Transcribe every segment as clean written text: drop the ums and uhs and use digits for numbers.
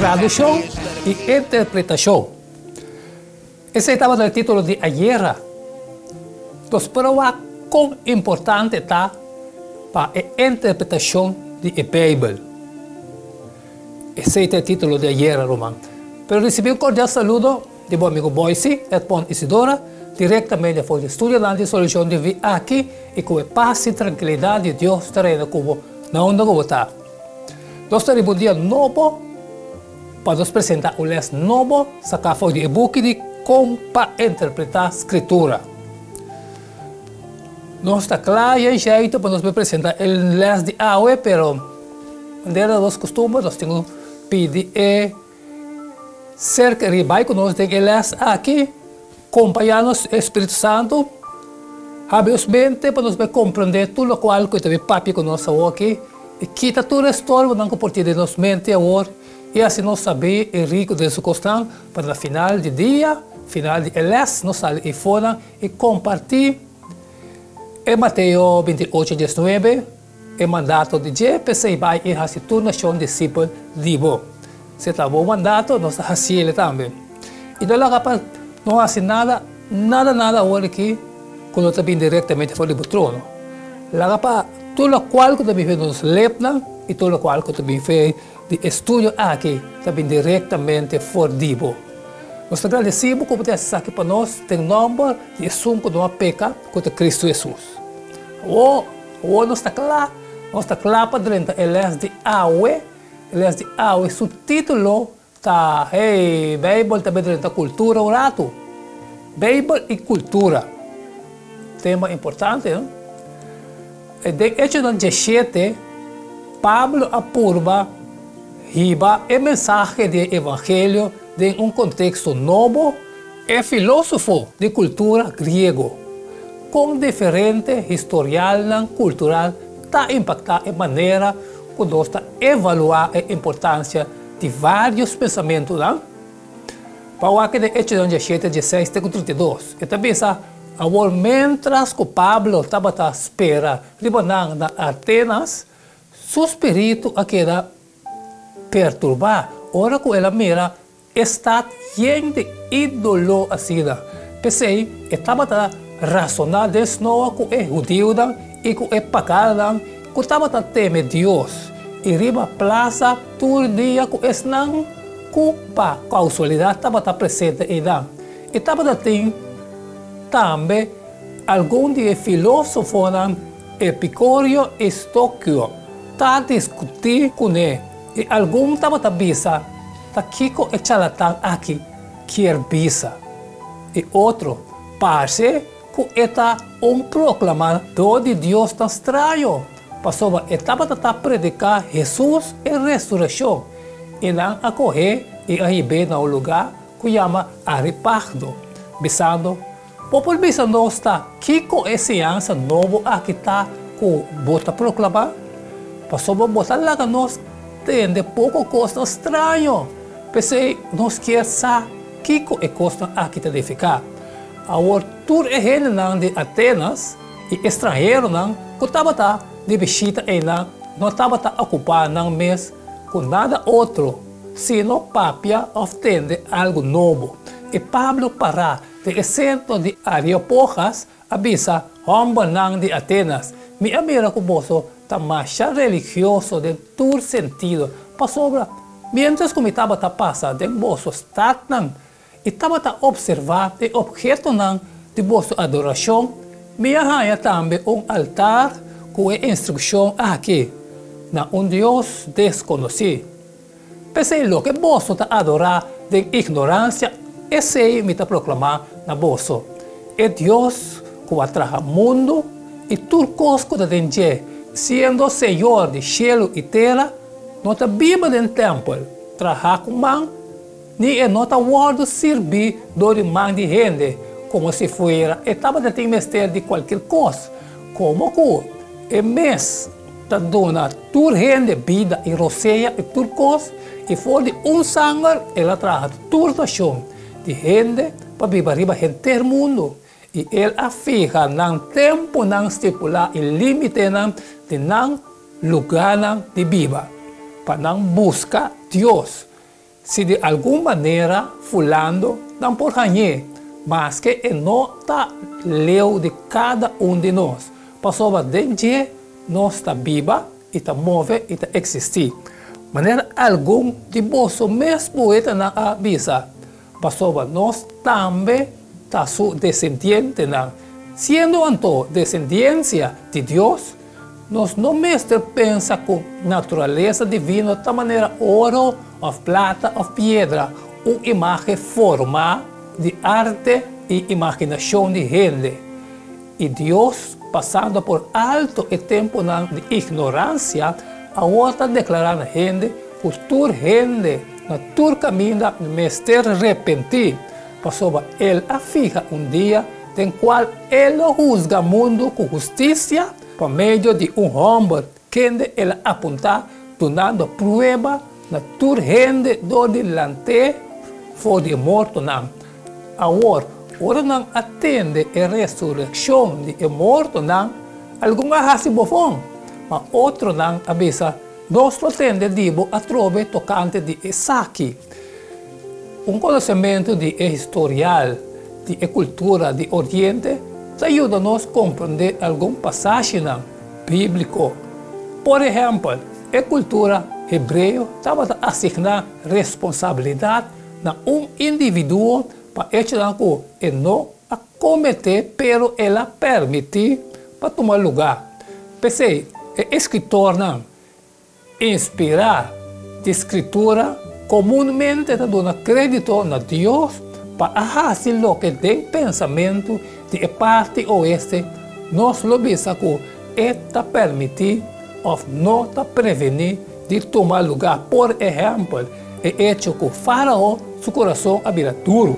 Tradukshon i interpretashon. Esei tabata e título di ayera. Nos por a wak kon importante ta pa e interpretashon di e Beibel. Esei ta e título di ayera, ruman. Pero risibí un kordial saludo di bo amigo Boysie Edmond Isidora direktamente for di studionan di Solushon TV aki i ku e pas i trankilidat di Dios ta reina ku bo na unda ku bo ta. Nos ta riba un dia nobo pa nos presentá un lès nobo saká for di e buki di Kon pa Interpretá Skritura. Nos ta kla i exeito pa nos por presentá e lès di awe, pero manera nos kustumber nos tin ku pidi e ser kerí bai ku nos den e lès aki, kompañá nos e Spiritu Santu, habri nos mente pa nos por komprendé tur lokual ku e ta bin papia ku nos awoki i kita tur e storbonan ku por tin den nos mente awor i hasi nos sabí i riku den su kosnan pa na final di dia, final di e lès, nos sali eifonan i kompartí e Mateo 28, 19, e mandato di dje, p'esei bai i hasi tur nashon disipel di bo. Si ta bo mandato, nos ta hasiel tambe. I no laga pa no hasi nada, nada, nada awor aki ku no ta bin direktamente for di bo trono. Laga pa tur lokual ku ta bin for di nos lepnan i tur lokual ku ta bin for di e studio aki ta bin direktamente for di bo. Nos ta gradesí bo ku bo ta hasi esaki pa nos den nòmber di esun ku no a peka, ku ta Kristu Hesus. Awor, awor nos ta kla, nos ta kla pa drenta e lès di awe. E lès di awe su título ta, Hey, Beibel ta bai drenta kultura un ratu. Beibel i kultura. Tema importante, no? Den Echonan 17, Pablo a purba hiba e mensahe di e evangelio den un konteksto nobo, E filósofo di kultura griego, kon diferente historialnan kultural ta impaktá e manera ku nos ta evaluá e importansia di vários pensamentunan? Pa wak den Echonan 17, 16 te ku 32, e ta bisa, Awor miéntras ku Pablo tabata spera riba nan na Atenas, su spiritu a keda perturbá ora ku el a mira E stat yen di ídolo asina. P'esei e tabata rasoná den snoa ku e hudiunan i ku e paganonan ku tabata teme Dios, i riba plasa tur dia ku esnan ku pa kausualidat tabata presente einan. I tabata tin tambe algun di e filósofonan epikurio i stokio ta diskutí kuné, i algun tabata bisa, Ta kiko e charlatan aki kier bisa? E otro, Parse ku e ta un proklamadó di Dios tan straño, pasobra e tabata ta prediká Hesus e resurekshon, i nan a koh'é i a hib'é na un lugá ku yama Arepagdo, bisando, Bo por bisa nos ta kiko e siñansa nobo aki ta ku bo ta proklamá? Pasobra bo ta laga nos tende poko kosnan straño, p'esei nos kier sa kiko e kosnan aki ta nifiká. Awor tur e hendenan di Atenas i e stranheronan ku tabata di bishita einan no tabata okupá nan mes ku nada otro sino papia òf tende algu nobo. I Pablo pará Den e sentro di Areopogas a bisa, Hòmbernan di Atenas, mi a mira ku boso ta masha religioso den tur sentido, pasobra miéntras ku mi tabata pasa den boso statnan i tabata opservá e ophetonan di boso adorashon, mi a haña tambe un altar ku e instrukshon aki, Na un dios deskonosí. P'esei loke boso ta adorá den ignoransia, esei mi ta proklamá na boso, E Dios ku a traha mundu i tur kos ku ta den dje, siendo Señor di shelu i tera, no ta biba den tèmpel trahá ku man, ni e no ta wòrdu sirbí dor di man di hende, komo si fuera e tabata tin mester di kualkier kos, komo ku e mes Ta duna tur hende bida i rosea i tur kos, i for di un sanger el a traha tur nashon di hende pa biba riba henter mundu, i el a fiha nan tempunan stipulá i límitenan di nan lugánan di biba, pa nan buska Dios. Si di algun manera fulando nan por hañ'é, maske e no ta leu di kada un di nos, pasobra den dje nos ta biba i ta move i ta eksistí. Manera algun di boso mes poetanan a bisa, pasobra nos tambe ta su desendientenan. Siendo anto desendiensia di Dios, Nos no mester pensa ku naturalesa divino ta manera oro òf plata òf piedra, un imágen formá di arte i imaginashon di hende. I Dios, pasando por alto e tempunan di ignoransia, awor ta deklará na hende ku tur hende na tur kaminda mester repentí, pasobra El a fiha un dia den kual El lo husga mundu ku hustisia pa medio di un hòmber kende El a apuntá, dunando prueba na tur hende dor di lant'é for di e mortonan. Awor, ora nan a tende e resurekshon di e mortonan, algun a hasi bofon, ma otronan a bisa, Nos lo tende di bo atrobe tokante di esaki. Un konosementu di e historial di e kultura di Oriente ta yuda nos komprondé algun pasashinan bíbliko. Por ehèmpel, e kultura hebreo tabata asigná responsabilidat na un individuo pa echonan ku e no a kometé pero el a permití pa tuma lugá. P'esei, e eskritornan Inspirá di Skritura komunmente ta duna krédito na Dios pa a hasi loke den pensamentu di e parti oeste nos lo bisa ku e ta permití òf no ta prevení di tuma lugá, por ehèmpel, e echo ku Fárao su kurason a bira duru.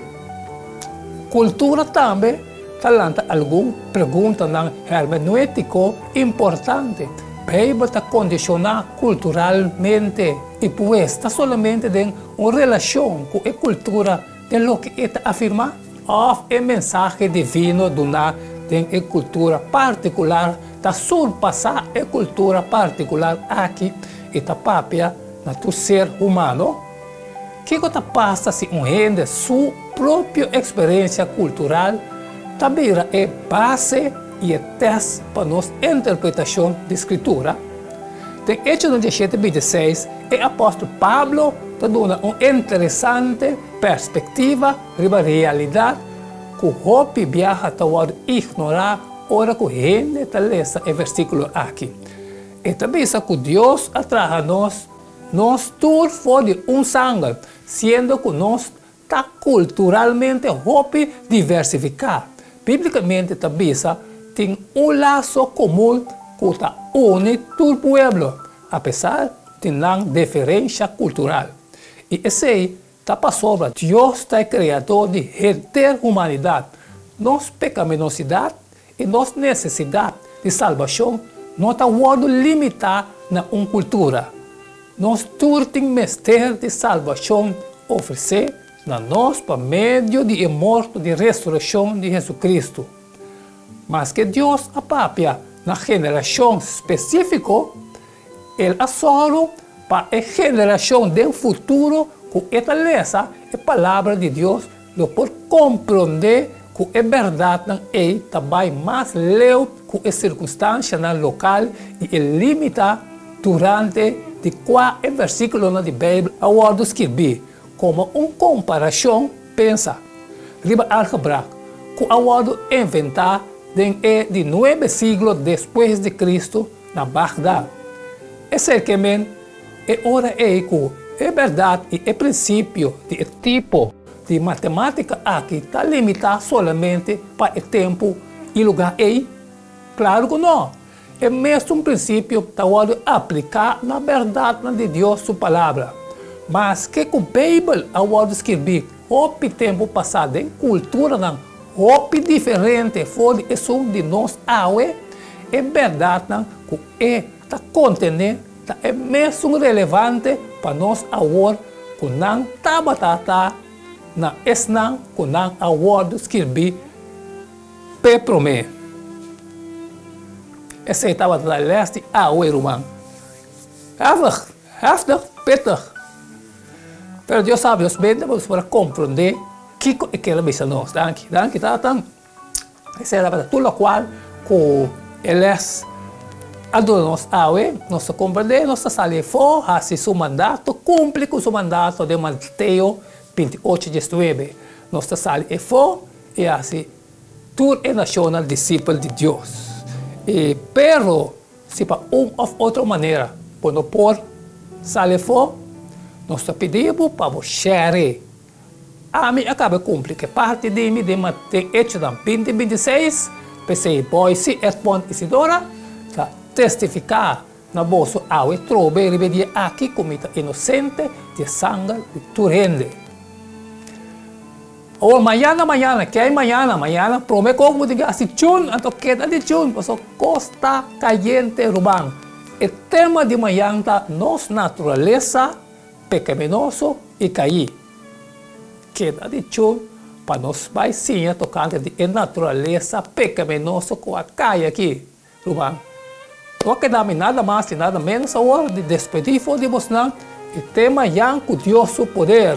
Kultura tambe ta lanta algun preguntanan hermenéutiko importante. Beibel ta kondishoná kulturalmente i pues ta solamente den un relashon ku e kultura den loke e ta afirmá? Òf e mensahe divino duná den e kultura partikular ta surpasá e kultura partikular aki i ta papia na tur ser humano? Kiko ta pasa si un hende su propio eksperensia kultural ta bira e base i e tèst pa nos interpretashon di Skritura? Den Echonan diesshete bintiseis, e apòstel Pablo ta duna un interesante perspektiva riba realidat ku hopi biaha ta wòrdu ignorá ora ku hende ta lesa e versíkulo aki. E ta bisa ku Dios a traha nos Nos tur for di un sanger, siendo ku nos ta kulturalmente hopi diversifiká. Bíblikamente ta bisa tin un laso komun ku ta uni tur pueblo, apesar di nan diferensha kultural. I esei Ta pasobra Dios ta e Kreador di henter humanidat. Nos pekaminosidat i nos nesesidat di salbashon no ta wòrdu limitá na un kultura. Nos tur tin mester di salbashon ofresé na nos pa medio di e morto di resurekshon di Hesu-Kristu. Maske Dios a papia na generashon spesífiko, El a sòru pa e generashon den futuro ku e ta lesa e Palabra di Dios lo por komprondé ku e bèrdatnan ei ta bai mas leu ku e sirkunstansianan lokal i e límita durante di kua e versíkulonan di Beibel a wòrdu skirbí. Komo un komparashon, pensa riba álgebra ku a wòrdu inventá den e di nuebe siglo despues di Kristu, Na Bagdad. Esei ke men e ora ei ku e bèrdat i e prinsipio di e tipo di matemátika aki ta limitá solamente pa e tempu i lugá ei? Klaru ku nò! E mesun prinsipio ta wòrdu apliká na bèrdatnan di Dios su Palabra. Maske ku Beibel a wòrdu skirbí hopi tempu pasá den kulturanan hopi diferente for di esun di nos awe, e bèrdatnan ku e ta kontené ta e mesun relevante pa nos awor ku nan tabata ta na esnan ku nan a wòrdu skirbí p'e promé. Esei tabata ta lès di awe, ruman. Heftig, heftig, pittig. Pero Dios sabi, nos bende pa nos por a komprondé kiko e kier a bisa nos. Danki, danki Tata. Esei tabata tur lokual ku e lès a duna nos awe. Nos ta komprendé, nos ta sali afó, hasi su mandato, kumpli ku su mandato den Mateo 28, 19. Nos ta sali afó i hasi tur e nashonnan disipel di Dios. I pero si pa un òf otro manera bo no por sali afó, nos ta pidi bo pa bo share. Ami a kaba kumpli ku e parti di mi den den Echonan 20, 26, p'esei Boyce, Edmond i Sidora ta testifiká na boso awe trobe riba e dia aki ku mi ta inosente di e sanger di tur hende. Awor mañana mañana, ke mañana? Mañana prome kos bo tin ke hasi chun, anto keda di chun, pasobra kos ta kayente ruman. E tema di mañan ta nos naturalesa pekaminoso i kaí. Keda di chun pa nos bai siña tokante di e naturalesa pekaminoso ku a kai aki, ruman. No a keda mi nada mas i nada ménos awor di despedí for di bosnan i te mañan ku Dios su poder.